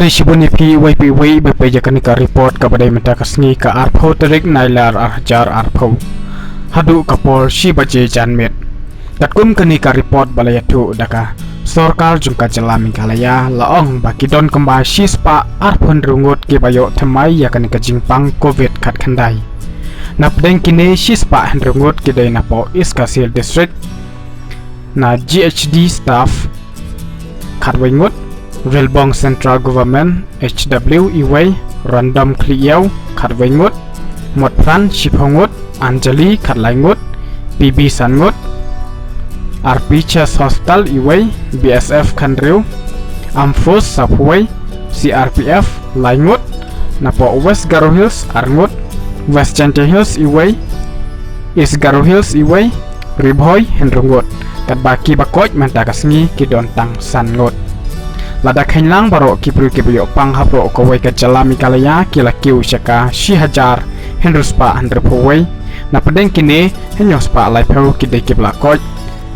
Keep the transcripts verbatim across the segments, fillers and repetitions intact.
Khublei shibun ïa phi iwei pa iwei ba peit ïa kane ka report kaba dei mynta ka sngi ka arphew tarik Nailar arhajar arphew. Haduh ka por shi baje janmiet. Katkum kane ka report ba la ïathuh da ka sorkar jong ka jylla Meghalaya la ong ba ki don kumba shispah arphew hynriew ngut kiba ïoh thymmai ïa kane ka jingpang covid khatkhyndai. Napdeng kine shispah hynriew ngut ki dei napoh East Khasi Hills District, na G H D staff khatwei ngut, Rilbong Central Government H W iwei, Random Khlieh Ïew khatwei ngut, Motphran shiphew ngut, Anjali khatlai ngut, P B san ngut, R P Chest Hospital iwei, B S F khathynriew, Armed Force saphew wei, C R P F lai ngut, napoh West Garo Hills ar ngut, West Jaintia Hills iwei, East Garo Hills iwei, Ri Bhoi hynriew ngut. Katba kiba koit mynta ka sngi ki don tang san ngut. Lada kheiñ lang baroh ki briew kiba ïoh pang hapoh kawei ka jylla Meghalaya ki la kiew sha ka shi hajar hynriew spah hynriewphew wei. Napdeng kine hynñiew spah laiphew ki dei kiba la koit,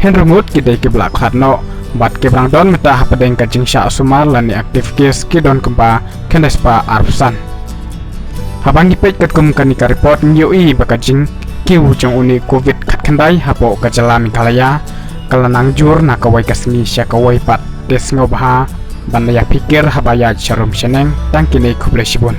hynriew ngut ki dei kiba la khlad noh, bad kiba dang don mynta hapdeng ka jingshah sumar lane active case ki don kumba khyndai spah arphew san. Haba ngi peit katkum kane ka report ngi ïohi ba ka jingkiew jong une covid khatkhyndai hapoh ka jylla Meghalaya ka la nang jur na kawei ka sngi sha kawei pat. Te sngewbha ban ïa phikir haba ïaid sharum shaneng. Tang kine, khublei shibun.